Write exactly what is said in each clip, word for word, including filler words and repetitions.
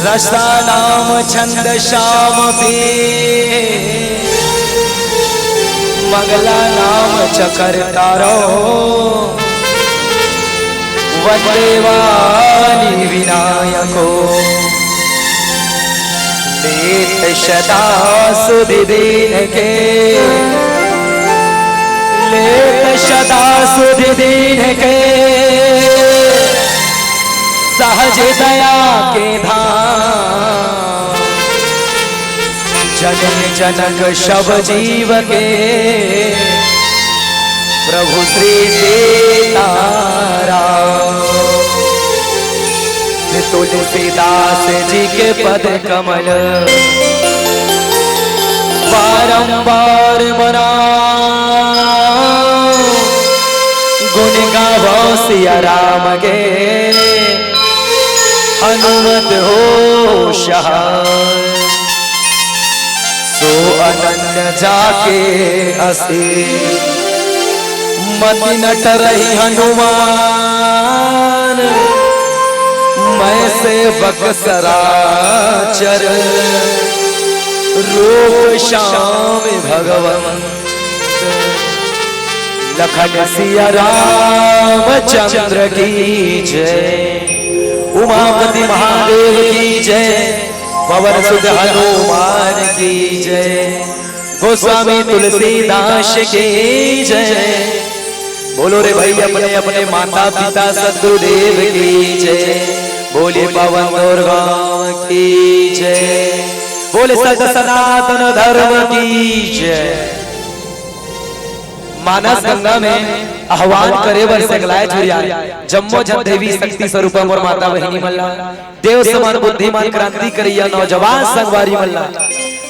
रसानां छन्दसामपि मङ्गलानां च कर्तारौ। वन्देवाणि विनायको लेत सदा सुधि दीनके। लेत सदा सुधि दीनके सहज दया के धाम। जनक जनक सब जीव के प्रभु श्री सीताराम। तुलसीदास जी के पद कमल बारंबार मनाओ। गुण गावो सिया राम के हनुमत हो सहाय। सो अनन्य जाके असी मति न टरहि हनुमान। मैं सेवक सराचर रूप श्याम भगवंत। लखन सिया रामचंद्र की जय। उमापति महादेव की जय। पवन सुत हनुमान की जय। गोस्वामी तुलसीदास की जय। बोलो रे भाई, अपने अपने माता पिता सदगुरुदेव की जय। बोले पवन और गांव की जय। बोले सत सनातन धर्म की जय। मानस गंगा में आह्वान करे बर सकलाय छुरिया, जम्मो झन देवी शक्ति स्वरूपा मोर माता बहिनी मन ला, देव समान बुद्धिमान क्रांति करैया नौजवान संगवारी मन ला,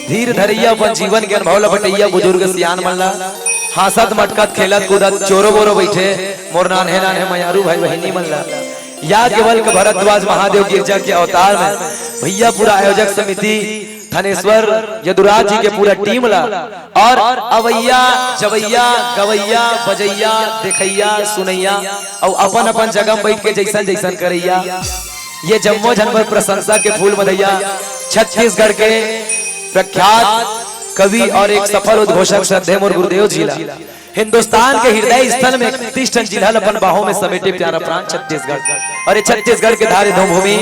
धीर धरैया अपन जीवन के अनुभव ल बटैया बुजुर्ग सियान मन ला, हाँसत मटकत खेलत कूदत चोरो बोरो बैठे मोर नान्हे नान्हे मयारू भाई बहिनी मन ला, याज्ञवल्क्य भरद्वाज महादेव गिरजा के अवतार में भैया पूरा आयोजक समिति थानेश्वर यदुराज जी के पूरा टीम ला और अवैया, जवैया, गवैया, बजैया, देखैया, सुनैया अउ अपन अपन जगह में बैठ के जैसन जैसन करैया, ये जम्मो झन बर प्रशंसा के फूल बधैया। छत्तीसगढ़ के प्रख्यात कवि और एक सफल उद्घोषक श्रद्धेय मोर गुरुदेव जी ला हिंदुस्तान के हृदय स्थल में इकतीस ठन जिला ल अपन बाहों में समेटे प्यारा प्रांत छत्तीसगढ़। और ये छत्तीसगढ़ के धारी धूम भूमि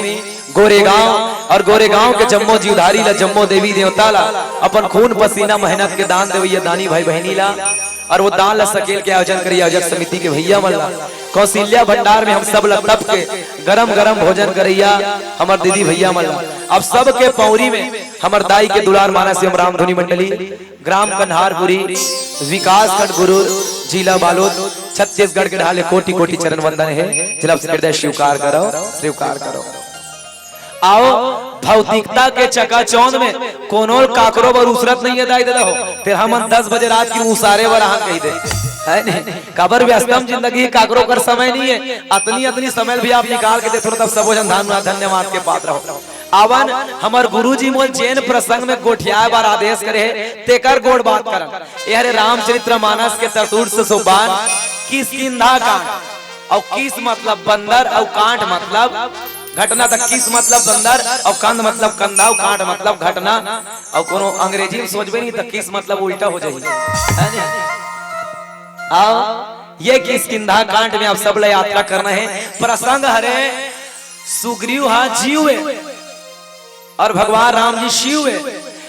गोरेगांव और गोरेगांव के जम्मो जीवधारी ला, जम्मो देवी देवता ला अपन खून पसीना मेहनत के दान देवैया दानी भाई बहिनी ला और वो दान ला सकेल के आयोजन करैया आयोजक समिति के भैया मन ला, कौशल्या भंडार में हम सब ला तप के गरम गरम भोजन करैया हमर दीदी भैया मन ला, अब सबके पौरी में हमर दाई के दुलार मानस एवं रामधुनी मंडली, ग्राम कन्हारपुरी, विकासखंड गुरूर, जिला बालोद, छत्तीसगढ़ के ढाले कोटि कोटि चरण वंदन हे। जब हृदय स्वीकार करो, स्वीकार करो। आओ, भौतिकता के चकाचौंध में कोनो काकरो बर उसरत नहीं है दाई ददा हो। तेर हमन दस बजे रात के उसारे बर आहन कहि दे, है नहीं? काबर व्यस्तम जिंदगी, काकरो कर समय नहीं है। अतनी अतनी समय भी आप निकाल के देखो, तब सबो झन धन-, धन्यवाद के पात्र हो। आवन, हमर गुरुजी मोल जेन प्रसंग में गोठियाए बर आदेश करे हे, तेकर गोठ बात करन। ए हरे रामचरित्र मानस के तरतूर से सोपान किष्किंधा कांड। अउ किस मतलब बंदर अउ कांड मतलब घटना, त किस मतलब बंदर अउ कंध मतलब कंधा अउ कांड मतलब घटना। अउ कोनो अंग्रेजी में सोचबे नहीं त किस मतलब उल्टा हो जाही, है नहीं? आओ, ये किष्किंधा कांड में आप सब ला यात्रा करना है। प्रसंग हरे सुग्रीव हा जीव है और भगवान राम जी शिव है,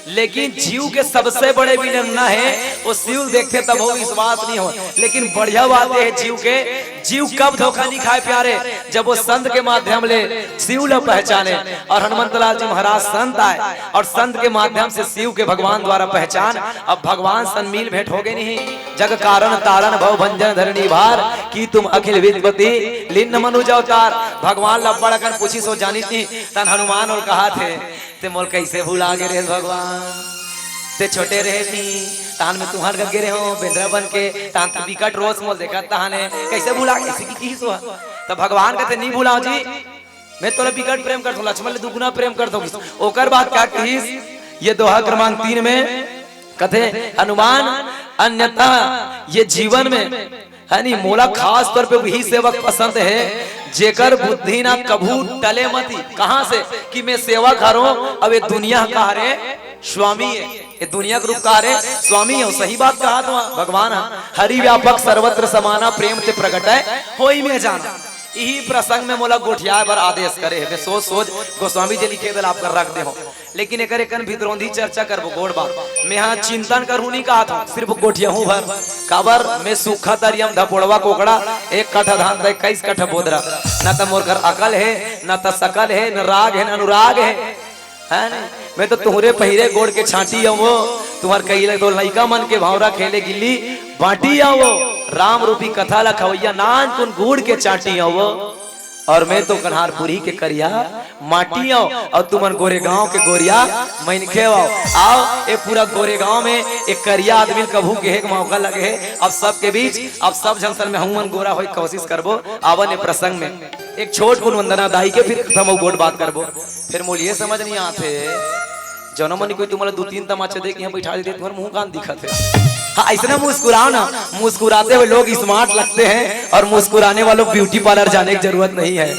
लेकिन जीव के सबसे बड़े विडम्बना है, वो शिव देखते तब वो विश्वास नहीं हो। लेकिन बढ़िया बात ये है जीव के, जीव कब धोखा नहीं खाए प्यारे, जब वो संत के माध्यम ले शिव ला पहचाने। और हनुमंत लाल जी महाराज संत आए और संत के माध्यम से शिव के भगवान द्वारा पहचान। अब भगवान सन मिल भेंट हो गए नहीं, जग कारण तारण भव भंजन धरणी भार, की तुम अखिल विद्वती लिन्न मनुज अवतार। भगवान ला बड़ अकन पूछी सो जानी थी, तन हनुमान ओल कहा थे, ते मोल कैसे भुला गे रे भगवान? ते छोटे रहे नी, तान में तुहर घर गे रहे हो, बेंदरा बन के, तान ते बिकट रोज मोल देखत तहाने, कैसे भुला गे? ऐसे की, की सो? तो भगवान कहते, "नहीं भुलाओ जी, मैं तोला बिकट प्रेम करत हूँ, लक्ष्मण ले दुगुना प्रेम करत हूँ।" ओकर बाद क्या कहिस? ये दोहा क्रमांक तीन में कथे, "हनुमान, अन्यथा ये जीवन में है नी, मोला खास तौर पे वही सेवक पसंद हे, जेकर बुद्धि ना कभू टले मती। कहाँ से? कि मैं सेवक हरों, अब ये दुनिया का हरे स्वामी हे, ये दुनिया के रूप का हरे स्वामी हे। सही बात कहा तो भगवान ह, "हरि व्यापक सर्वत्र समाना, प्रेम ते प्रगटै होई में जाना।" यही प्रसंग में मोला गोठियाए बर आदेश करे हे। मैं सोच सोच गोस्वामी जी लिखे दे ला आपका रख दे हो। लेकिन एकर एकन भितरौंधी चर्चा करबो, गोड़ बात। मैं हा चिंतन करहूं नहीं कहा था, सिर्फ गोठियाहूं भर। काबर मैं सूखा तरियम धपोड़वा कोकड़ा, एक कट्ठा धान तय इक्कीस कट्ठा बोदरा। न त मोर घर अकल हे, न त सकल हे, न राग हे, न अनुराग हे। है नी? मैं तो तुहरे पहिरे गोड़ के छांटी आऊं, तुम्हार कही ले तो लइका मन के भावरा खेले गिल्ली बांटी आऊं। राम रूपी कथा ला खवैया नान कुन गुड़ के चांटी आऊं। और मैं तो कन्हारपुरी के करिया माटी आऊं, और तुमन गोरेगांव के गोरिया मनखे आऊं। आऊं, ये पूरा गोरेगांव में एक करिया आदमी कभू कहे के मौका लगे हे। अब सबके बीच, अब सब झन सन में हमन गोरा होए के कोशिश करबो। आवन ये प्रसंग में एक छोट कुन वंदना दाई के, फिर खत्म हो गोठ बात करबो। फिर मोला ये समझ नहीं आथे, जनो मनी कोई तुम्हारा दू तीन तमाचे दे के यहाँ बैठा देते, तुम्हारा मुंह कान दिखत हे। हाँ, ऐसे ना मुस्कुराओ ना, मुस्कुराते हुए लोग स्मार्ट लगते हैं और मुस्कुराने वालों को ब्यूटी पार्लर जाने की जरूरत नहीं है।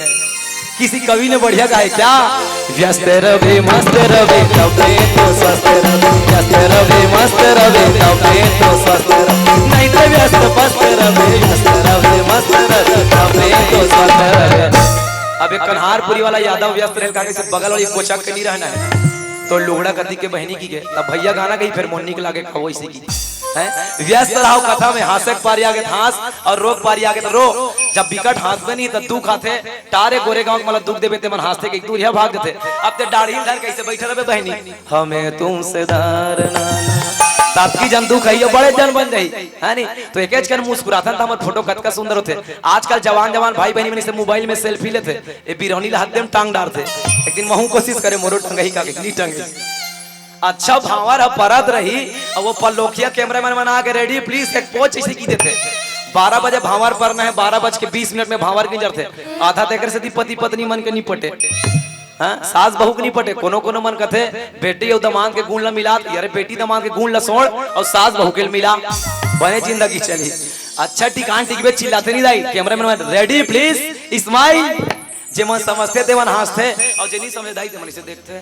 किसी कवि ने बढ़िया गाए क्या? व्यस्त रवे मस्त रवे तबे तो स्वस्थ रवे, व्यस्त रवे मस्त रवे तबे तो स्वस्थ रवे, नहीं तो व्यस्त पस्त रवे, व्यस्त रवे मस्त रवे तबे तो स्वस्थ रवे। अब एक कन्हारपुरी वाला यादव व्यस्त रेल का, किसी बगल वाली कोचक के नहीं रहना है। तो लुगड़ा कती के बहिनी की गे, तब भैया गाना गई, फिर मोर नीक लागे कहो इसी की। हैं? व्यस्त रहो कथा में, हांसे के पारी आगे त हांस और रो के पारी आगे त रो। जब बिकट हांसबे नहीं त दुख आथे। टारे गोरेगांव के मतलब दुख देबे ते मन हांसथे के दूर है भाग देथे। अब ते दाढ़ी धर कैसे बैठे रहे बहिनी, हमें तुमसे दार नाना। तब की जन दुख है, ये बड़े जन बन जाई, है नी? तो एकेच कन मुस्कुराथन त हमर फोटो कतका सुंदर होथे। आजकल जवान जवान भाई बहिनी मन से मोबाइल में सेल्फी लेथे। ए बिरौनी ला हद में टांग डारथे। एक दिन महू कोशिश करे, मोरो टंगही का, नहीं टंगही। अच्छा भांवर ह परत रही, अउ वो पल्लोखिया कैमरामैन मन आके, "रेडी प्लीज, एक पोज," ऐसे की देथे। बारह बजे भांवर परना है, बारह बज के बीस मिनट में भांवर की जरथे। आधा तेकर से पति पत्नी मन के नहीं पटे। हाँ, सास बहू के नहीं पटे। कोनो कोनो मन कथे, "बेटी अउ दमांद के गुण ला मिला," अरे बेटी दमांद के गुण ला छोड़ अउ सास बहू के मिला, बने जिंदगी चली। अच्छा ठिकान टिकबे, चिल्लाते नहीं दाई। कैमरामैन मन, "रेडी प्लीज, स्माइल।" जे मन समझथे ते मन हांसथे, अउ जे नहीं समझे दाई ते मन इसे देखथे।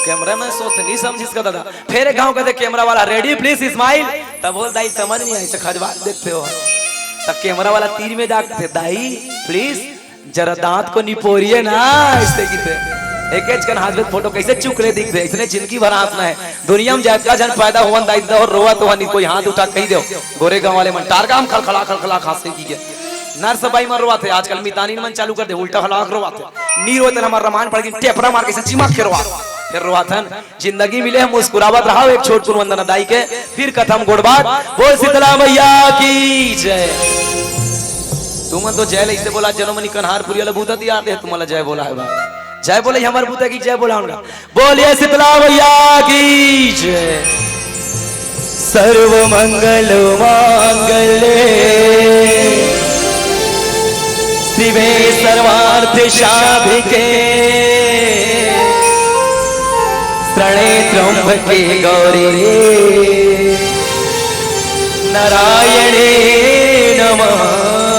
कैमरामैन सोचथे, "नहीं समझिस का दादा?" फिर एक घांव कथे कैमरा वाला, "रेडी प्लीज स्माइल।" तब बोल, "दाई समझ नहीं आई, इसे खजवार देखते हो।" तब कैमरा वाला तीर में जाके, "दाई प्लीज जरा दांत को निपोरिए ना," ऐसे की थे। एकेच कन हांसबे त फोटो कैसे चुकले दिखथे, इसने जिंदगी भर हांसना है। दुनिया में जतका झन पैदा होवन दाई दे हो, रोवत होवन, कोई हाथ उठा कही दे, गोरेगांव वाले मन टारगा हम खलखला खलखला हांसे की गे। नर्स बाई मन रोवत हे, आजकल मितानिन मन चालू कर दे, उल्टा हलाक रोवत हे। नी रोए तेला हमर रामायण पढ़ के टेपरा मार के ऐसे चिमक के रोवत। फिर रोवत हन, जिंदगी मिले हे मुस्कुरावत रहा, एक छोट कुन वंदना दाई के, फिर कथा म गोठ बात। बोल शीतला मैया की जय। तुमन तो जय ले इसे बोला, जनो मनी कन्हारपुरी वाला बूता तियार दे, तुम्हारा जय बोला है बा। जय बोले हमर बूता की जय बोला उनका। बोलिए शीतला मैया की जय। सर्व मंगल मांगल्ये शिवे सर्वार्थ साधिके शरणे त्र्यंबके गौरी नारायणे नमस्तुते।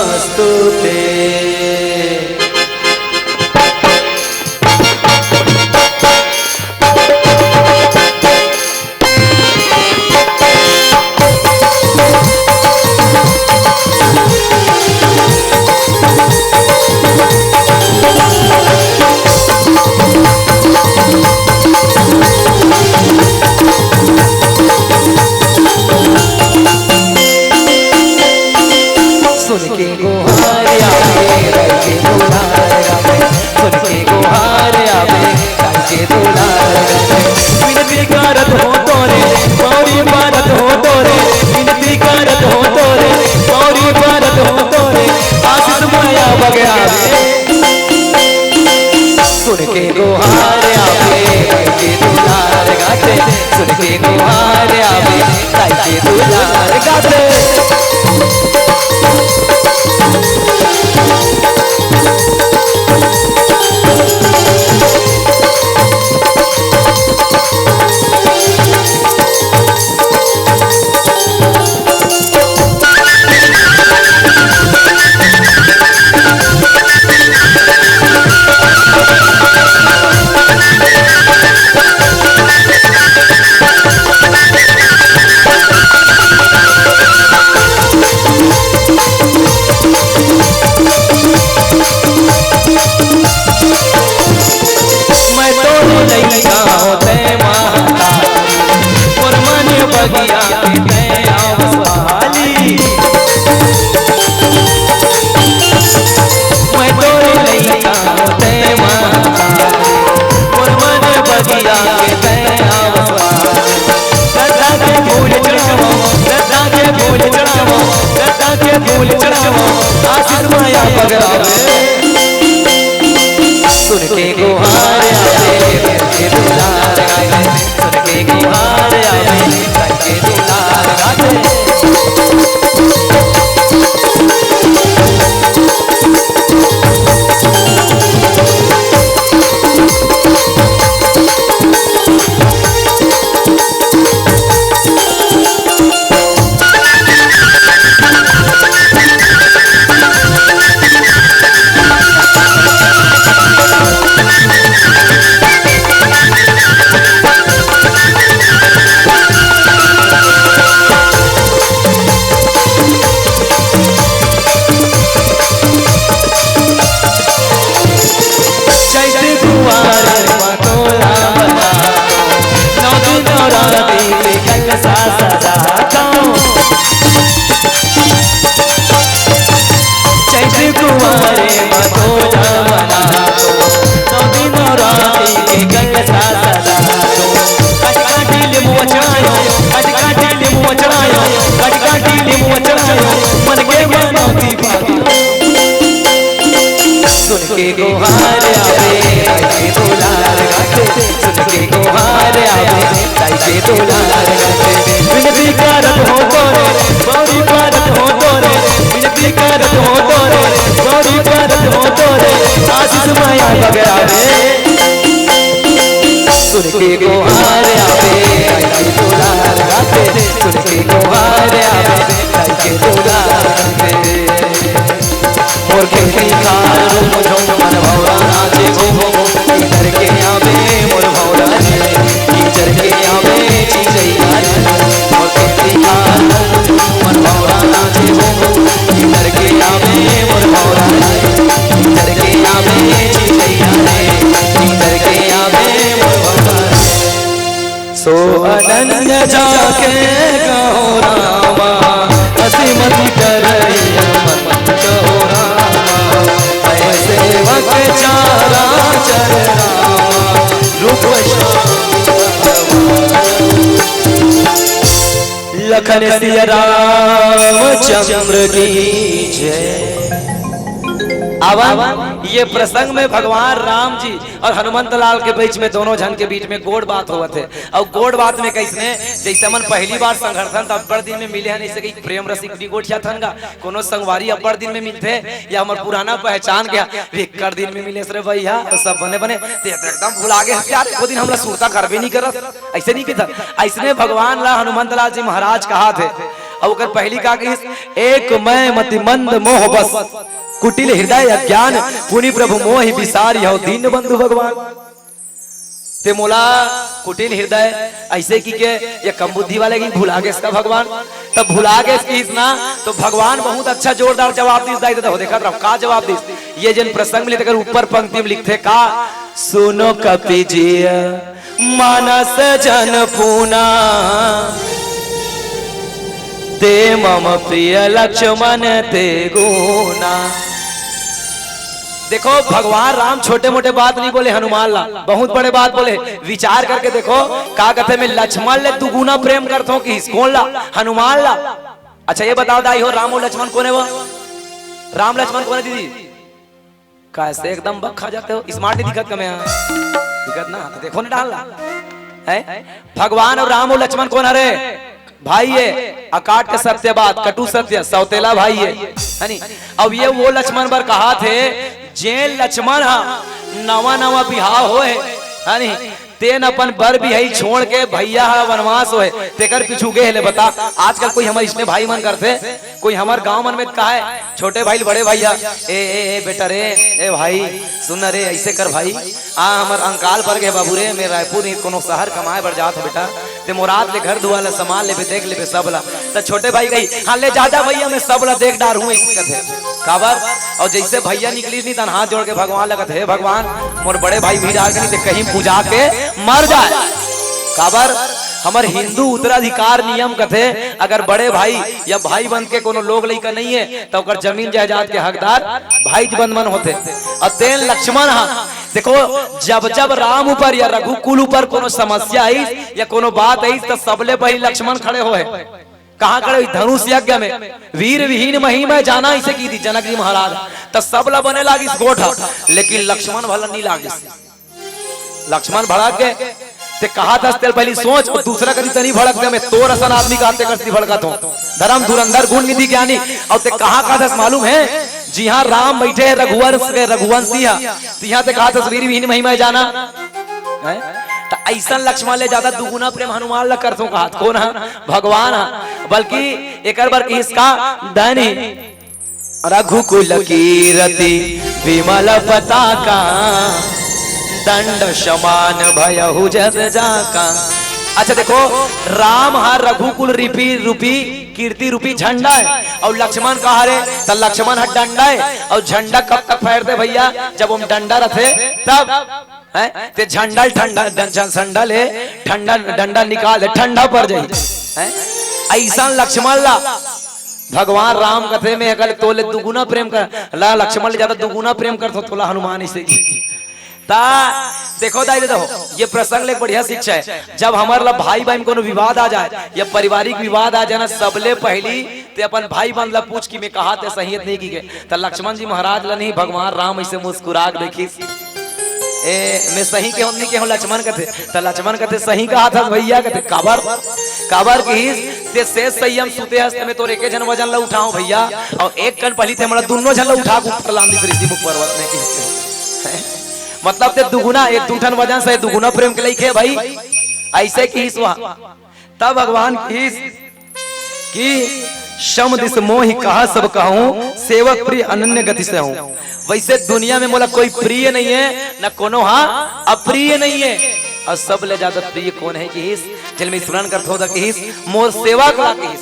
सुन के गोहार आवे, रंग के दुलार आवे। सुन के गोहार आवे, रंग के दुलार आवे। विनती करत हो तोरे, पौरी पारत हो तोरे। विनती करत हो तोरे, पौरी पारत हो तोरे। आशीष माया बगरावे। सुन के गोहार आवे, रंग के दुलार गाते। सुन के गोहार आवे, ताई के दुलार गाते। तैं महतारी, मोर मन बगिया में तैं आवस बहाली। मैं तोर लइका तैं महतारी, मोर मन बगिया में तैं आवस बहाली। श्रद्धा के फूल चढ़ावो, श्रद्धा के फूल चढ़ावो, श्रद्धा के फूल चढ़ावो, आशीष माया बगरावे। सुन के गोहार आवे, के दुलार गावे। सुन के गोहार आवे, के दुलार गावे। चैत कुंवार म तोला मनावं, नौ दिन नौ राती के कलसा सजावं। चैत कुंवार म तोला मनावं, नौ दिन नौ राती के कलसा सजावं। काट काटी लिमवा चढ़ायो, काट काटी लिमवा चढ़ायो, काट काटी लिमवा चढ़ायो, मन के मनौती पावं। सुन के गोहार आवे, ताई के दुलार गाथे। सुन के गोहार आवे, ताई के दुलार गाथे। विनती करत हों तोरे, बौरी करत हों तोरे, विनती करत हों तोरे, बौरी करत हों तोरे, आशीष माया बगरावे। सुन के गोहार आवे, ताई के दुलार गाथे। सुन के गोहार आवे, ताई के दुलार गाथे। मोर खेती खार रूम झूम मन भौरा नाचे घूम घूम। टीचर के आवे मोर भौरा रे, टीचर के आवे चिचैया रे। मोर खेती खार रूम झूम मन भौरा नाचे घूम घूम। टीचर के आवे मोर भौरा रे, टीचर के आवे चिचैया रे। टीचर के आवे मोर भौरा रे। सो अनन्य जाके कहो रामा, असीमति करैया मत कहो रामा, ऐ सेवक चारा चर रामा, रूप श्याम। लखन सिया रामचंद्र की जय। अब ये प्रसंग में भगवान राम जी और हनुमंत लाल के बीच में, दोनों झन के बीच में गोठ बात होवत हे। अउ गोठ बात में कइसने, जइसे हमन पहली बार संघरथन त अब्बड़ दिन में मिले हन, अइसे कहि प्रेम रस इकट्ठी गोठियाथन गा। कोनो संगवारी अब्बड़ दिन में मिलथे या हमर पुराना पहचान गया, "एक्कड़ दिन में मिलेस रे भइया, अउ सब बने बने, तें तो एकदम भुला गे हस यार, ओ दिन हमला सुरता करबे नइ करस।" अइसे नइ कहिथन। अइसने भगवान ला हनुमंत लाल जी महाराज कहाथे। अउ ओकर पहली का कहिस, "एक मैं मति मंद मोह बस, कुटिल हृदय अज्ञान, पुनि प्रभु मोहि बिसारिहौ दीन बंधु भगवान।" तें मोला कुटिल हृदय अइसे कहिके, या कम बुद्धि वाले कहिके भुला गेस का भगवान? तब भुला गेस कहिस ना, त भगवान बहुत अच्छा जोरदार जवाब दिस दाई, त देखत रहो का जवाब दिस। ये जेन प्रसंग मिले तेकर ऊपर पंक्ति में लिखथे का, "सुनो कपि जिय मानस जन पूना, ते मम प्रिय लक्ष्मण ते गुना।" देखो, भगवान राम छोटे मोटे बात नइ बोले हनुमान ला, बहुत बड़े बात बोले। विचार करके देखो, का कथे, "मैं लक्ष्मण ले दुगुना प्रेम करथों" कहिस। कोन ला? हनुमान ला। अच्छा, ये बताओ दाई हो, राम अउ लक्ष्मण कोन हे वो? राम लक्ष्मण कोन हे दीदी? कइसे एकदम बक्खा जाते हो, smart नइ दिखत का मैं? दिखत ना, त देखो ना डाल ला। हैं? भगवान अउ राम अउ लक्ष्मण कोन हरे? भाई हे, अकाट्य सत्य बात, कटु सत्य, सौतेला भाई हे, हे नी? अब ये वो लक्ष्मण बर कहाथे, जेन लक्ष्मण हा नवा नवा बिहाव होए, हे नी? तेन अपन बर बिहाई छोड़ के भइया हा वनवास होए, तेकर पीछू गे हे ले बता। आजकल कोई हमर इसने भाई मन करथे, कोई हमर गांव मन में कहाए, छोटे भाई ल बड़े भइया, "ए, ए, ए, बेटा रे, ए भाई, सुन ना रे, अइसे कर भाई, आ हमर अंकाल पर गे बाबू रे, मैं रायपुर नइ कोनो शहर कमाए बर जात हंव बेटा, तें मोर आत ले घर दुआर ला समान लेबे, देख लेबे सब ला।" त छोटे भाई कही, "हाँ, ले जा, जा भइया, मैं सब ला देख डारहूं," अइसे कथे। काबर? अउ जइसे भइया निकलिस नी, तहन हाथ जोड़ के भगवान ला कथे, "हे भगवान, मोर बड़े भाई भी डार के नइ ते कहीं पूजा के मर जाए। काबर? हमर हिंदू उत्तराधिकार नियम कथे, अगर बड़े भाई या भाई बंध के कोनो लोग लइका नहीं है, त ओकर जमीन जायदाद के हकदार भाई बंध मन होथे। अउ तेन लक्ष्मण हा, देखो, जब जब राम ऊपर या रघुकुल ऊपर कोनो समस्या आइस या कोनो बात आइस, त सबले पहिली लक्ष्मण खड़े होए। कहाँ खड़े होइस? धनुष यज्ञ में। "वीर विहीन मही मैं जाना," इसे कहि दिस जनक जी महाराज। त सबला बने लागिस गोठ, लेकिन लक्ष्मण भला नहीं लागिस। लक्ष्मण भड़क गे। ते कहाथस तेला पहिली सोच, अउ दूसरा कति तनी भड़क दे, मैं तोर असन आदमी का तेकर सेती भड़कत हों। धर्म धुरंधर गुण निधि ज्ञानी, अउ ते कहाँ कहाथस मालूम है? जिहाँ राम बइठे हे रघुवंश के रघुवंशी हा, तिहाँ ते कहाथस "वीर विहीन मही मैं जाना।" हैं? त अइसन लक्ष्मण ले जादा दुगुना प्रेम हनुमान ला करथों कहाथे। कोन हा? भगवान हा। बल्कि एकर बर किहिस का? धनि रघुकुल कीरति विमल पताका, दंड समान भयहु जस जाका। अच्छा देखो, राम हा रघुकुल रिपी रूपी कीर्ति रूपी झंडा है, अउ लक्ष्मण का हरे? त लक्ष्मण हा डंडा है। अउ झंडा कब तक फहरथे भइया? जब ओमा डंडा रथे तब, हैं? ते झंडा ठंडा, डं-, झं-, झंडा ले ठंडा, डंडा निकाल दे, ठंडा पड़ जाही, हैं? अइसन लक्ष्मण ला भगवान राम कथे, "मैं अगर तोले दुगुना प्रेम कर, ला लक्ष्मण ले जादा दुगुना प्रेम करथों तोला हनुमान," इसे कहि। त देखो दाई, देखो, ये प्रसंग ले एक बढ़िया शिक्षा है। जब हमर ला भाई बहिन कोनो विवाद आ जाए या पारिवारिक विवाद आ जाए ना, सबले पहिली ते अपन भाई बंध ला पूछ कि मैं कहाथे सही हे त नहीं कहिके। त लक्ष्मण जी महाराज ला नहीं, भगवान राम अइसे मुस्कुरा के देखिस, "ए, मैं सही कहों नहीं कहों?" लक्ष्मण कथे। त लक्ष्मण कथे, "सही कहाथस भइया," कथे। "काबर?" "काबर किहिस ते सेज संयम सुते हस, त मैं तोर एके झन वजन ला उठाहूं भइया, अउ एक कन पहिली ते हमला दुन्नो झन ला उठा के ऊपर लान दिस ऋषि मुख पर्वत में," किहिस। हैं? मतलब ते दुगुना, एक दू ठन वजन से दुगुना प्रेम के लइक हे भाई, अइसे किहिस वह। तब भगवान किहिस कि "सम दिस मोहि कहा सब कहूँ, सेवक प्रिय अनन्य गति से हूँ।" वइसे दुनिया में मोला कोई प्रिय नहीं है, न कोनो हा अप्रिय नहीं है। अउ सबले जादा प्रिय कोन हे किहिस? जेला मैं स्मरण करथों त किहिस, "मोर सेवक ला," किहिस।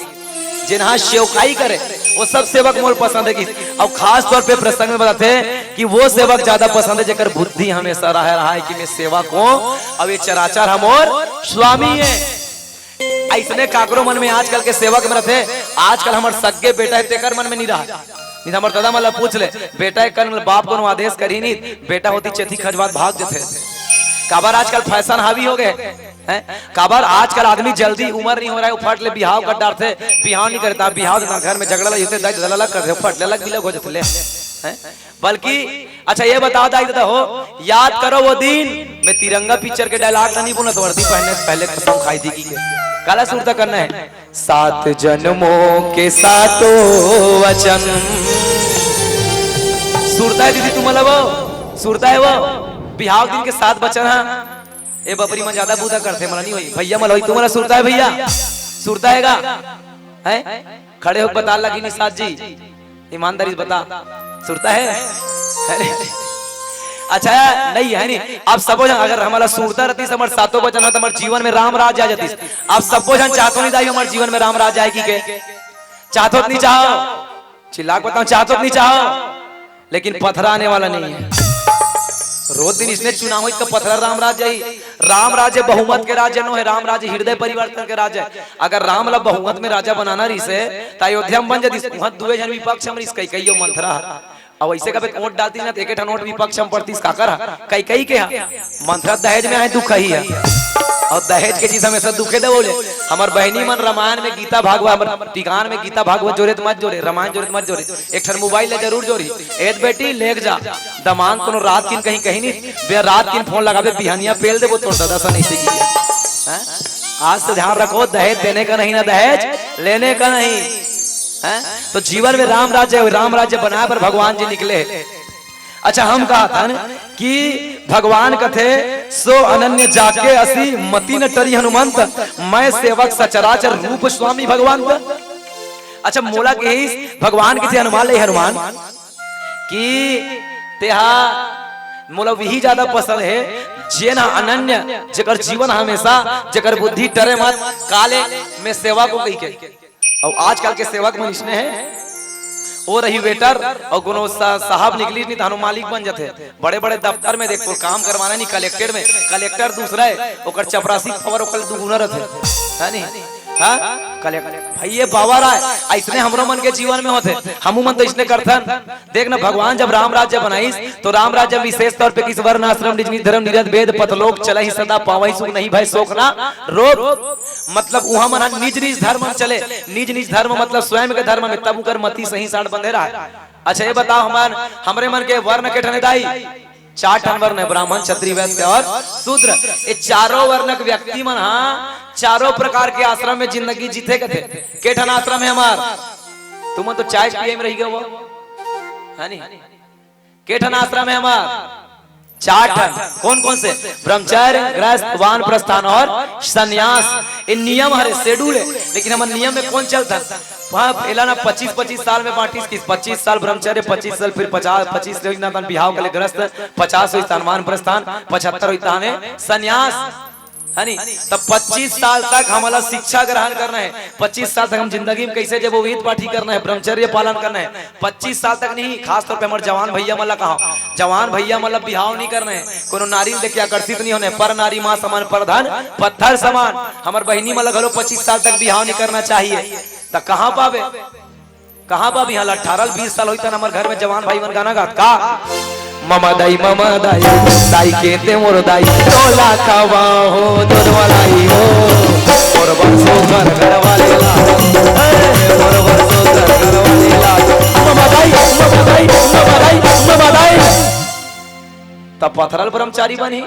जेन हा सेवकाई करे, वो सब सेवक मोर पसंद हे किहिस। अउ खास तौर पे प्रसंग में बताथे कि वो सेवक जादा पसंद हे, जेकर बुद्धि हमेशा रहे रहा है कि मैं सेवक हों, अउ ये चराचर हा मोर स्वामी हे। अइसने काकरो मन में आजकल के सेवक में रथे, आजकल हमर सग्गे बेटा हे, तेकर मन में नहीं रहा। नहीं त हमर दादा मन ला पूछ ले, बेटा एक कन बाप कोनो आदेश करही नहीं, बेटा होती चेथी खजवात भाग जथे। काबर आजकल फैशन हावी हो गे, हैं? काबर आजकल आदमी जल्दी, उमर नहीं हो रहा है, वो फट ले बिहाव कर डारथे, बिहाव नहीं करता, बिहाव देता घर में झगड़ा लग होते, दाई ददा अलग कर दे, फट ले अलग बिलग हो जथे ले, हैं? बल्कि अच्छा, ये बताओ दाई ददा हो, याद करो वो दिन, मैं तिरंगा पिक्चर के डायलॉग ला नहीं बोलत, वर्दी पहनने से पहले कसम खाई थी कि के। काला सुरता करना है, "सात जन्मों के सातों वचन।" सुरता है दीदी तुम्हारा वो, सुरता है वो, बिहाव दिन के सात वचन हा। ए बपरी मन जादा बूता करथे, मला नहीं होई, भइया मला होई, तुम्हारा सुरता है भइया, सुरता है गा, हैं? खड़े होके बता लगी निषाद जी। ईमानदारी से बता, सुरता है? अरे, अच्छा, नहीं है नहीं। आप सबो झन, अगर हमला सुरता रहती, हमर सातों वचन होत, हमर जीवन में राम राज आ जाती। आप सबो झन चाहतो नहीं दाई, हमर जीवन में राम राज आए कि के? चाहतो त नहीं चाहो? चिल्ला के बताओ, चाहतो त नहीं चाहो? लेकिन पथरा आने वाला नहीं है। रोज दिन इसने चुनाव होई त पथरा राम राज आई। राम राज्य बहुमत के राज्य नो है, राम राज्य हृदय परिवर्तन के राज्य है। अगर राम ला बहुमत में राजा बनाना रहिस हे, त अयोध्या में बन जातिस। उहाँ दुए झन विपक्ष में रहिस, कैकेयी अउ मंथरा। अब ऐसे कबे वोट डालतिस ना, त एके ठन वोट विपक्ष में पड़तिस, काकर हा? कैकेयी के हा। मंथरा दहेज में आए, दुख ही है। अउ दहेज के चीज हमेशा दुखे दे बोले। हमर बहिनी मन रामायण में गीता भागवत, हमर टिकान में गीता भागवत जोरे त मत जोरे, रामायण जोरे त मत जोरे। एक ठन मोबाइल ले जरूर जोरही। ए त बेटी, लेके जा। दमांद कोनो रात किन कहीं, कहीं नहीं, बे रात किन फोन लगाबे, बिहनिया पेल देबो तोर ददा सन ऐसे की। हैं? आज से ध्यान रखो, दहेज देने का नहीं ना दहेज लेने का नहीं। हैं? तो जीवन में राम राज्य, राम राज्य बनाए बर भगवान जी निकले। अच्छा, हम कहा था न कि भगवान कथे, "सो अनन्य जाके असी मति न टरी हनुमंत, मैं सेवक सचराचर रूप स्वामी भगवंत।" अच्छा, मोला कहिस भगवान कथे हनुमान ले, हनुमान कि तेहा मोला वही ज्यादा पसंद है, जेन हा अनन्य, जेकर जीवन हमेशा, जेकर बुद्धि टरे मत, काले मैं सेवा को कही के। अउ आजकल के सेवक मन इसने हे, वो रही वेटर, अउ कोनो सा-, साहब निकलिस नहीं, तहानो मालिक बन जाथे। बड़े-बड़े दफ्तर में देख, तोर काम करवाना नहीं, कलेक्टर में, कलेक्टर दूसरा हे, ओकर चपरासी पावर ओकर दुगुना रथे, है नहीं? हाँ? कलेक्टर, भाई, ये पावर आय, अइसने हमरो मन के जीवन में होथे, हमू मन तो अइसने करथन। देख ना, भगवान जब राम राज्य बनाइस, तो राम राज्य में विशेष तौर पे किस वर्ण आश्रम निज निज धर्म निरत भेद पथलोक चलहि सदा पावहि सुख नहीं भय शोक ना रोग। मतलब उहाँ मन ह निज निज धर्म म चले, निज निज धर्म मतलब स्वयं के धर्म में, तब उकर मति सही साट बंधे रहय। अच्छा ये बताओ, हमन, हमरे मन के वर्ण के ठन हे दाई? चार ठन वर्ण हे, ब्राह्मण, क्षत्रिय, वैश्य और शूद्र। ये चारों वर्ण के व्यक्ति मन ह चारों प्रकार के आश्रम में जिंदगी जीथे कथे। के ठन आश्रम हे हमर? तुमन तो चाय पिए में रहि गए हो, है नी? के ठन आश्रम हे हमर? चार ठन। कौन कौन से? ब्रह्मचर्य, गृहस्थ, वानप्रस्थान और संन्यास। ये नियम हरे, schedule हे, लेकिन हमर नियम में कौन चलथन? वहाँ एला ना पच्चीस पच्चीस साल में बांटिस कि पच्चीस साल ब्रह्मचर्य, पच्चीस साल फिर पचास, पच्चीस ले ना तन बिहाव के लिए गृहस्थ, पचास होइस तन वानप्रस्थान, पचहत्तर होइस तहाने संन्यास, है नी? तब पच्चीस साल तक हमला शिक्षा ग्रहण करना हे, पच्चीस साल तक हम जिंदगी में कैसे जब वो वेद पाठी करना हे, ब्रह्मचर्य पालन करना हे, पच्चीस साल तक नहीं, खास तौर पे हमर जवान भैया मन ला कहा, जवान भैया मन ला बिहाव नहीं करना हे, कोनो नारी ल देख के आकर्षित नहीं होना हे, पर नारी माँ समान, पर धन पत्थर समान। हमर बहिनी मन ला घलो पच्चीस साल तक बिहाव नहीं करना चाहिए। त कहाँ पाबे, कहाँ पाबे? यहाँ ला अठारह बीस साल होइस तन हमर घर में जवान भाई मन गाना गात का, ममा दाई, ममा दाई, दाई के ते मोर दाई, तोला खावा हो, दूध मलाई हो, मोर बरसो घर, घर वाले ला, ए, मोर बरसो घर, घर वाले ला, ममा दाई, ममा दाई, ममा दाई, ममा दाई। तब पथरल ब्रह्मचारी बनही।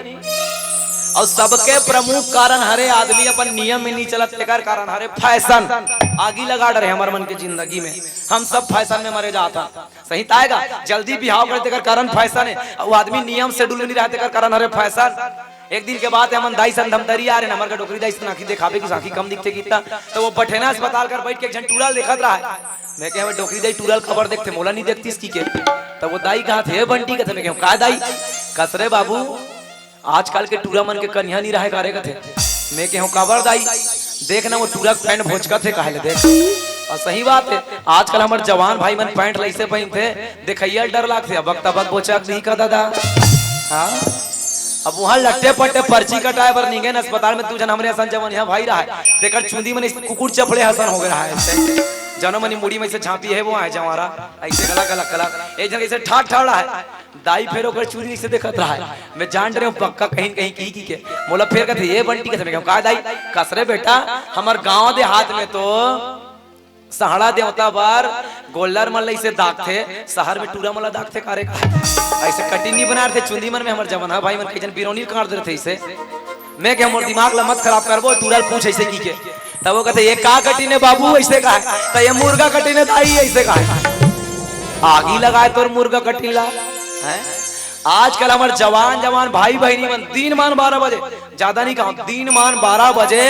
अउ सबके प्रमुख कारण हरे आदमी अपन नियम में नहीं चलत, तेकर कारण हरे फैशन। आगी लगा डरे हमर मन के जिंदगी में, हम सब फैशन में मरे जात हन। सही ताय गा, जल्दी बिहाव करे तेकर कारण फैशन हे। अउ आदमी नियम schedule में नहीं रहे तेकर कारण हरे फैशन। एक दिन के बात हे, हमन दाई सन धमतरी आ रहे, हमर का डोकरी दाई सन आँखी देखाबे कि आँखी कम दिखथे कितना, तो वो बठेना अस्पताल कर बैठ के एक झन टूरा ल देखत रहा हे। मैं कहे, "डोकरी दाई टूरा ल काबर देखथे, मोला नहीं देखतिस कि के?" तब वो दाई कहाथे, "ए बंटी," कथे, मैं कहे, "का दाई?" कस, "रे बाबू, आजकल के टूरा मन के कनिहा नहीं रहे का रे?" कथे। मैं कहे, "काबर दाई?" "देख ना, वो टूरा के पैंट भोचकत हे, काहे ले देख।" अउ सही बात हे, आजकल हमर जवान भाई मन पैंट ल अइसे पहिनथे, देखइया ल डर लागथे, अबक तबक बोचक दिही का दादा। हाँ, अब उहाँ लट्टे पट्टे पर्ची कटाए बर निंगे न अस्पताल में, दू झन हमरे असन जवन यहाँ भाई रहा हे, तेकर चुंदी मन अइसे कुकुर चपड़े असन हो गए रहा हे, अइसे जनो मनी मुड़ी में अइसे झांपी हे, वो आए जवारा, अइसे गला, गला, गला, एक झन अइसे ठाड़ ठाड़ रहा हे, दाई फेर ओकर चुंदी अइसे देखत रहा हे, मैं जान डरे हूँ पक्का कहीं न कहीं की, की के, मोला फेर कथे, "ए बंटी," कथे, मैं कहूँ, "का दाई?" कस, "रे बेटा, हमर गाँव देहात में तो सहाड़ा देवता बर गोल्लर मन ल अइसे दागथे, शहर में टूरा मन ल दागथे का रे?" अइसे कटिंग नहीं बना रथे चुंदी मन में, हमर जवान भाई मन कई झन बिरौनी काट दे रथे अइसे। मैं कहे, "मोर दिमाग ल मत खराब करबो, टूरा ल पूछ अइसे की के।" तब वो कथे, "ये का कटिंग हे बाबू?" अइसे कहे। "त ये मुर्गा कटिंग हे दाई," अइसे कहे। आगी लगाए तोर मुर्गा कटिंग ला, हैं? आजकल हमर जवान, जवान भाई बहिनी मन दिन मान बारह बजे, ज्यादा नहीं कहूँ, दिन मान बारह बजे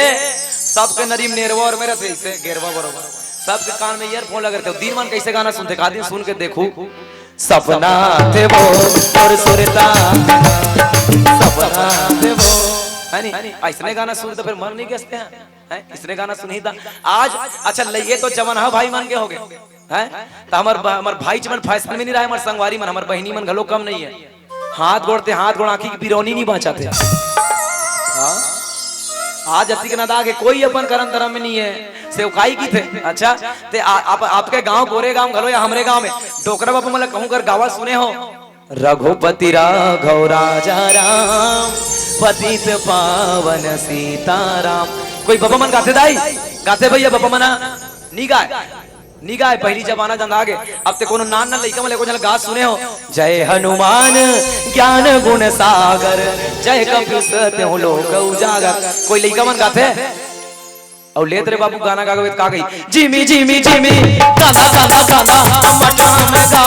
सबके नरीम नेरवा और मेरे से, से गेरवा बरोबर, सबके कान में ईयरफोन लगे रहिथे। दिन मान कैसे गाना सुनथे, का दिन सुन के देखू, सपना थे वो और सुरता, सपना थे वो, है नी? अइसने गाना सुन तो फिर मन नहीं गसते हैं, हैं? इसने गाना सुनही था आज। अच्छा, ले, ये तो जमाना भाई मन के हो गए। हैं? त हमर ब-, हमर भाई मन फैशन में नहीं रहे, हमर संगवारी मन, हमर बहिनी मन घलो कम नहीं है। हाथ गोड़ ते हाथ गोड़, आँखी के बिरौनी नहीं बाँचत हे। हाँ? आज अतिक नदा के कोई अपन करम धरम में नहीं है, सेवकाई की थे। अच्छा, ते आ-, आप, आपके गांव, गोरे गांव घलो या हमरे गांव में डोकरा बाबू मन ला कहूँ कर गावा सुने हो, रघुपति राघव राजा राम, पतित पावन सीताराम। कोई बाबा मन गाथे दाई? गाथे भैया बाबा मन? नी गाय, नी गाय। पहली जमाना जंदा गे। अब ते कोनो नान नान लइका मन ले को झन गा सुने हो, जय हनुमान ज्ञान गुण सागर, जय कपीस तेहु लोक उजागर। कोई लइका मन गाथे? अउ लेत रे बाबू गाना गा गवे त का गई, जिमी जिमी जिमी, दादा दादा दादा, मटा में गा,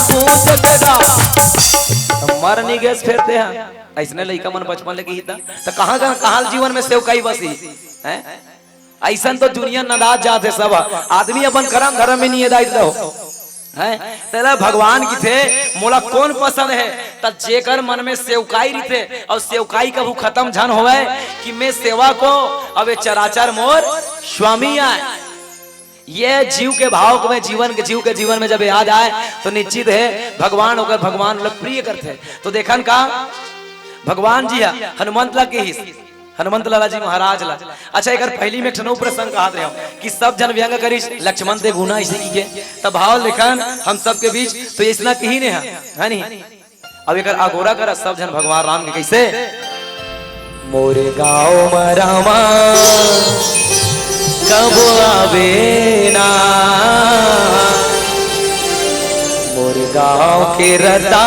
पूछ के गा। त मर नी गेस फेर ते हा। अइसने लइका मन बचपन ले गीत त कहाँ कहाँ, कहाँ जीवन में सेवकाई बसी, हैं? अइसन तो दुनिया नदात जात हे सब। आदमी अपन करम धरम में नहीं दाई दो। हैं? तेला भगवान किथे, मोला कौन पसंद है? त जेकर मन में सेवकाई रिथे, अउ सेवकाई कभू खत्म झन होवय, कि मैं सेवा को, अब ये चराचर मोर स्वामी आय। ये जीव के भाव के में, जीवन के, जीव के जीवन में जब याद आए, तो निश्चित है भगवान ओकर, भगवान ओला प्रिय करथे। तो देखन का, भगवान जी ह हनुमंत ला किहिस, हनुमंत लाला जी महाराज ला। अच्छा, एकर पहिली में एक ठन अउ प्रसंग कहत रहेंव कि सब झन व्यंग करिस, लक्ष्मण ते घुना अइसे कहिके, तब भाव लेखन हम सबके बीच, तो अइसना किहिन हे, है नहीं? अब एकर अगोरा करा सब झन भगवान राम के कइसे? मोरे गाँव म रामा कब आवे ना, मोरे गाँव के रता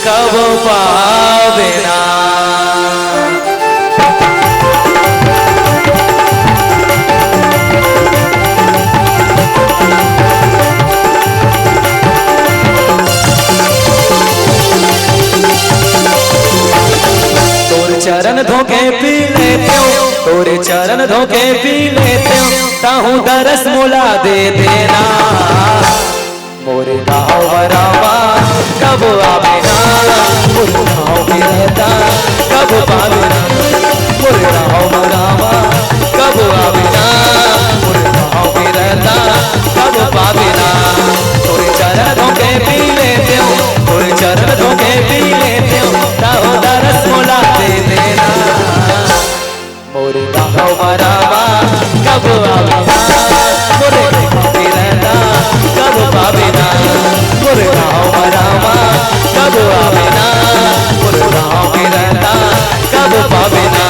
कब पावे ना। तोर चरण धोके पी लेतेंव, तोर चरण धोके पी लेतेंव, ताहू दरस मोला दे देना। मोरे गाँव म रामा कब आवे ना, मोरे गाँव के रता कब पावे ना। मोरे गाँव म रामा कब आवे ना, मोरे गाँव के रता कब पावे ना। तोरे चरण धोके पी लेतेंव, तोरे चरण धोके पी लेतेंव, ताहू दरस मोला दे देना। मोरे गाँव म रामा कब आवे ना, मोरे गाँव के रता कब पावे ना। मोरे गाँव म रामा कब आवे ना, मोरे गाँव के रता कब पावे ना।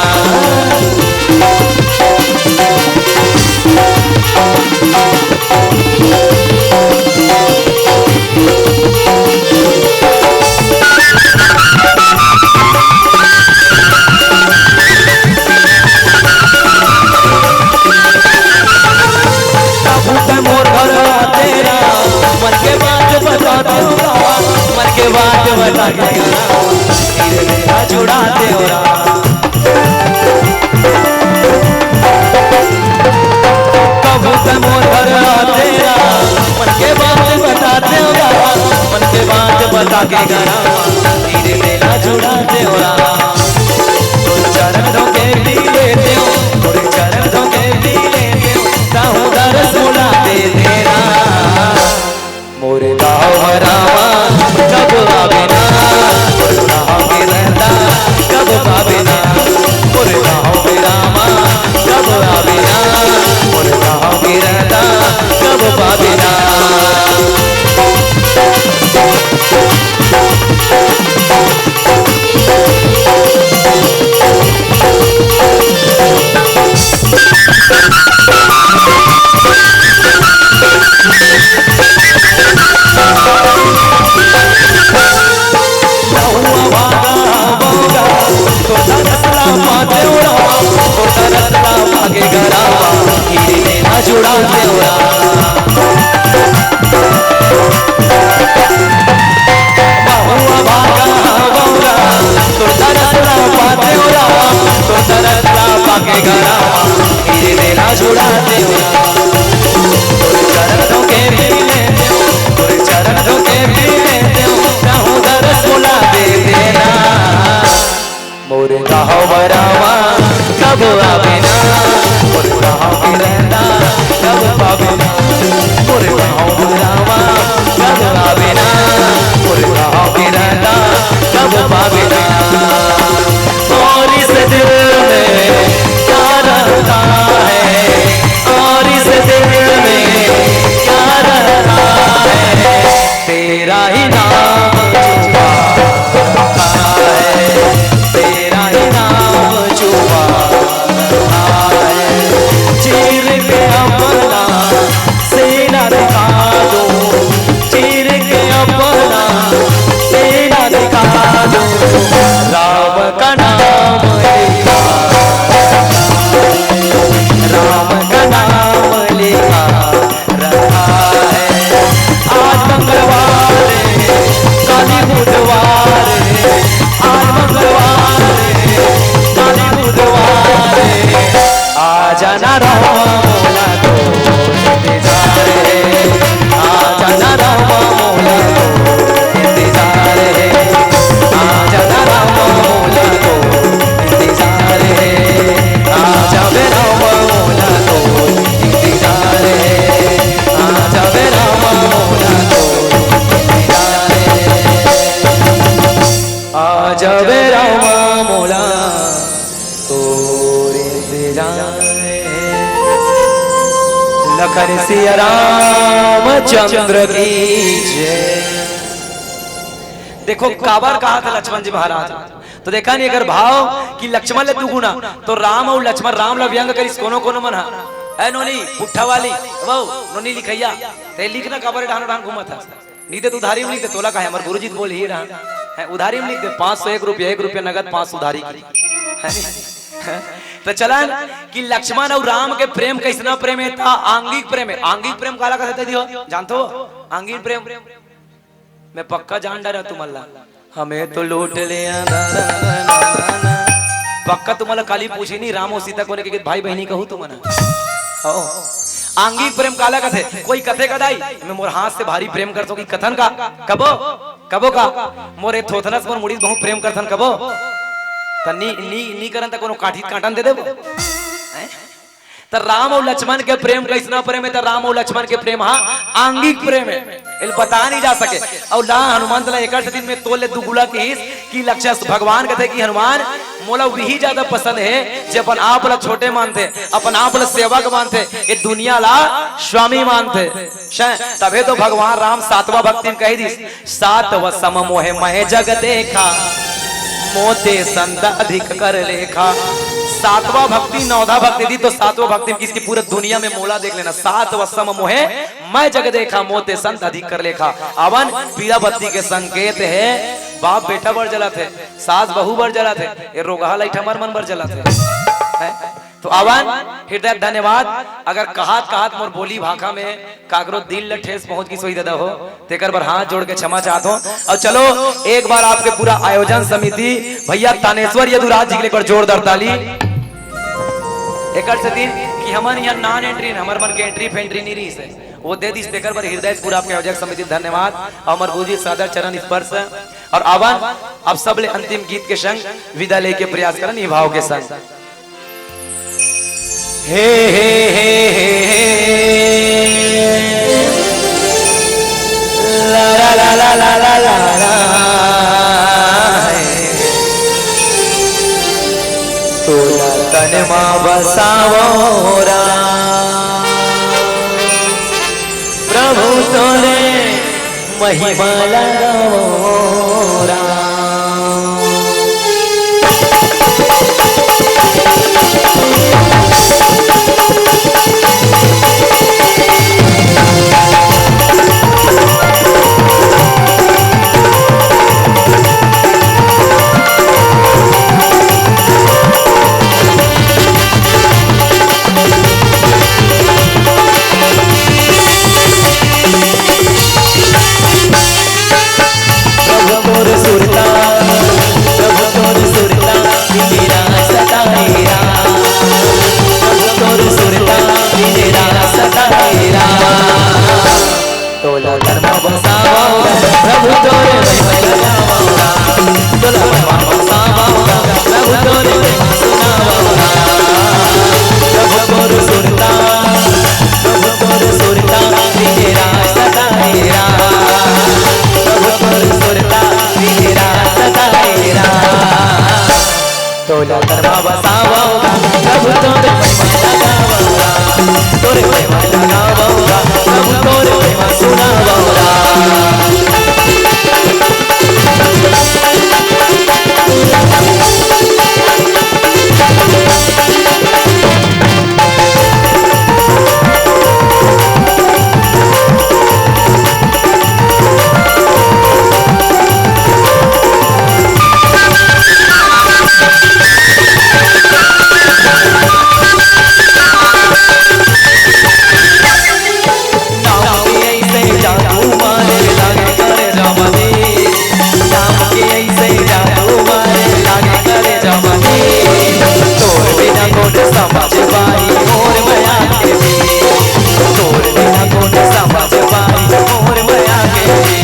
बाबू के मोर घर आते राम, मन के बात बताते हो राम, मन के बात बता के राम, धीरे मेरा जुड़ाते हो राम। कभू त मोर घर आते राम, मन के बात बताते हो राम, मन के बात बता के गराम, धीरे मेरा जुड़ाते हो राम। तोर चरण धोके पी लेतेंव, तोर चरण धोके पी लेतेंव, ताहू दरस मोला दे देना। मोरे गाँव म रामा कब आवे ना, मोरे गाँव के रता कब पावे ना। मोरे गाँव म रामा कब आवे ना, मोरे गाँव के रता कब पावे ना। जुड़ा देवरा। महुआ भागा बौरा, तोर तरसला पातेवरा, तोर तरसला पाके गरावा, तेरे मेला जुड़ा देवरा। तोर चरण धोके पी लेतेव, तोर चरण धोके पी लेतेव, कहूँ दरस मोला दे देना। मोरे गाँव बरावा कब आवे ना, मोरे गाँव के रहना कब पावे ना, मोरे गाँव बरावा कब आवे ना, मोरे गाँव के रहना कब पावे ना। और इस दिल में क्या रहता है, और इस दिल में क्या रहता है, तेरा ही नाम जुबान है, तेरा ही नाम जुबान जब रामा मोला तोरे से जाए, लखन सिया रामचंद्र की जय। देखो, काबर कहा था लक्ष्मण जी महाराज, तो देखा नहीं, अगर भाव कि लक्ष्मण ले दुगुना, तो राम अउ लक्ष्मण, राम ला व्यंग करिस कोनो कोनो मन हा। ए नोनी, पुट्ठा वाली, वो नोनी लिखइया, ते लिखना काबर ढान ढान घूमत हस। नहीं दे तो उधारी में लिख दे, तोला काहे, हमर गुरुजी तो बोल ही रहा है, उधारी में लिख दे, पाँच सौ एक रुपया, एक रुपया नगद, पाँच सौ उधारी की, है नी? तो चलन कि लक्ष्मण अउ राम के प्रेम कैसना प्रेम हे, था आंगिक प्रेम हे। आंगिक प्रेम काला कथे दियो, जानथो? आंगिक प्रेम मैं पक्का जान डारा तुमन ला। हमें तो लूट लिया। पक्का तुमन ला काली पूछी नहीं, राम अउ सीता कोन हे, भाई बहिनी कहू तुमन। हो। आंगिक प्रेम काला कथे? कोई कथे का दाई, मैं मोर हाथ से भारी प्रेम करथों कि कथन का? कबो? कबो का? मोर ए थोथनस मोर मुड़ी बहुत प्रेम करथन कबो? त नी, नी, नी करन त कोनो काठी काटन दे देबो? हैं? त राम अउ लक्ष्मण के प्रेम कैसना प्रेम हे? त राम अउ लक्ष्मण के प्रेम हा आंगिक प्रेम हे, एल बता नहीं जा सके। अउ ला हनुमंत ला एकर सेती में तोले दुगुला किहिस कि लक्ष्मण भगवान कथे कि हनुमान, मोला वही ज्यादा पसंद हे जे अपन आप ला छोटे मानथे, अपन आप ला सेवक मानथे, ये दुनिया ला स्वामी मानथे। शै, तभे तो भगवान राम सातवां भक्ति में कहि दिस, "सातव सम मोहे मय जग देखा, मोते संत अधिक कर लेखा।" सातवां भक्ति, नवधा भक्ति दी तो सातवां भक्ति में किसकी पूरे दुनिया में मोला देख लेना। "सातव सम मोहे मय जग देखा, मोते संत अधिक कर लेखा।" अवन पीला बत्ती के संकेत हे, बाप बेटा बर जलत हे, सास बहू बर जलत हे, ये रोगहा लइठा मर मन बर जलत हे। हैं? तो आवन, हृदय धन्यवाद। अगर कहत कहत मोर बोली भाखा में काकरो दिल ल ठेस पहुंच गिस होही दादा हो, तेकर बर हाथ जोड़ के क्षमा चाहत हो। अउ चलो, एक बार आपके पूरा आयोजन समिति, भैया तानेश्वर यदुराज जी के लिए एक बार जोरदार ताली। एकर सेती कि हमन यहाँ non entry, हमर मन के entry फेंट्री नहीं रहिस हे, वो दे दिस, तेकर बर हृदय से पूरा आपके आयोजक समिति धन्यवाद। अउ हमर गुरुजी सादर चरण स्पर्श। अउ आवन, अब सब ले अंतिम गीत के संग विदा लेके प्रयास करन, निभाव के संग। हे, हे, हे, हे, हे। ला, ला, ला। तोला तन मा बसावो राम, प्रभु तोरे महिमा लगावो राम। प्रभु तोर सुरता, प्रभु तोर सुरता, मेरा सताए राम। प्रभु तोर सुरता, मेरा सताए राम। तोला तन मा बसावो, प्रभु तोरे महिमा लगावो राम। तोला तन मा बसावो, प्रभु तोरे महिमा सुनावो राम। प्रभु तोर सुरता, प्रभु तोर सुरता, मेरा सताए राम। प्रभु तोर सुरता, मेरा सताए राम। तोला तन मा बसावो, प्रभु तोरे महिमा लगावो राम। तोरे महिमा लगावो राम, प्रभु तोरे महिमा सुनावो राम। नाम के ऐसे जादू मारे लागे करे जमनी। नाम के ऐसे जादू मारे लागे करे जमनी। तोर बिना कोन समझ पाई मोर मया के भी। तोर बिना कोन समझ पाई मोर मया के भी।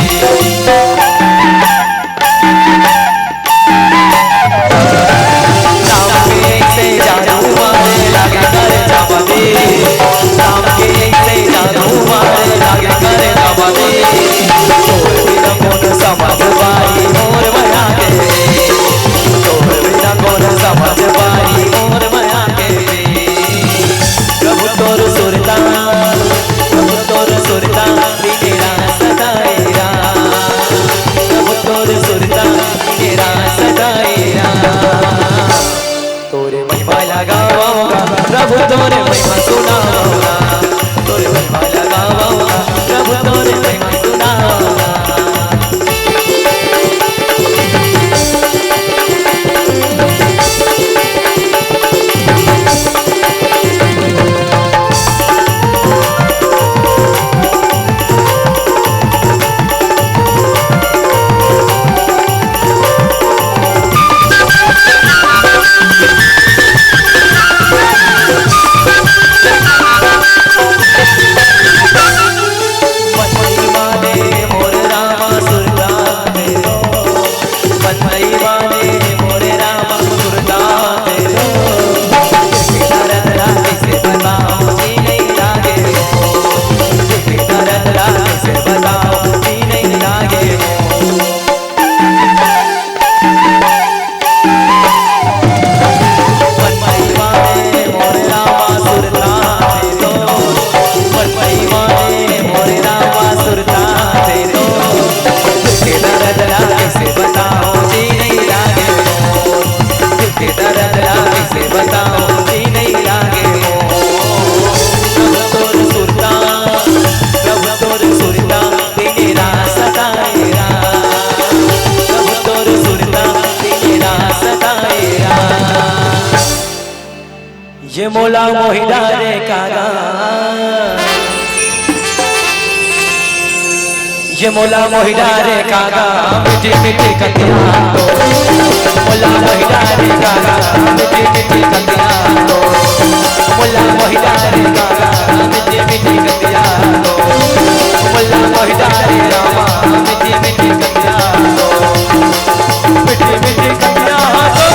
नाम के ऐसे जादू मारे लागे करे जमनी। नाम के ऐसे जादू मारे लागे करे जमनी। तोर बिना कोन समझ पाई मोर मया के। तोरे महिमा सुनावना, तोरे महिमा लगावना, प्रभु तोरे महिमा सुनावना। ये मोला मोहि डारे कागा, ये मोला मोहि डारे कागा, मीठी मीठी कतिया तो। मोला मोहि डारे कागा, मीठी मीठी कतिया तो। मोला मोहि डारे कागा, मीठी मीठी कतिया तो। मोला मोहि डारे रामा, मीठी मीठी कतिया तो। मीठी मीठी कतिया तो।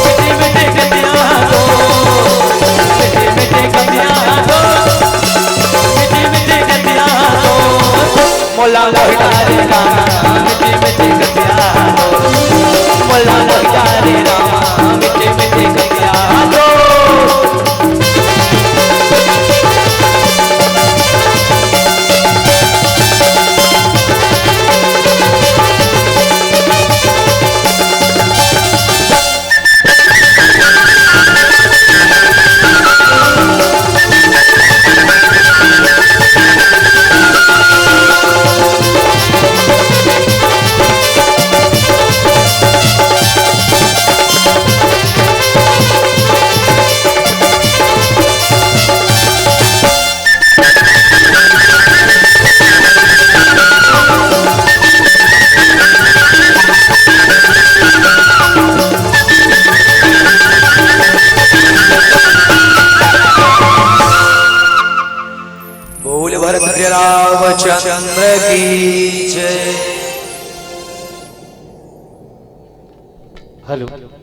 मीठी मीठी कतिया तो। मीठी मीठी कतिया तो। मीठी मीठी कतिया तो। मोला मोहि डारे रामा, मीठी मीठी कतिया तो। मोला मोहि डारे रामा, मीठी मीठी कतिया तो। बोल भरत रामचंद्र की जय। हेलो।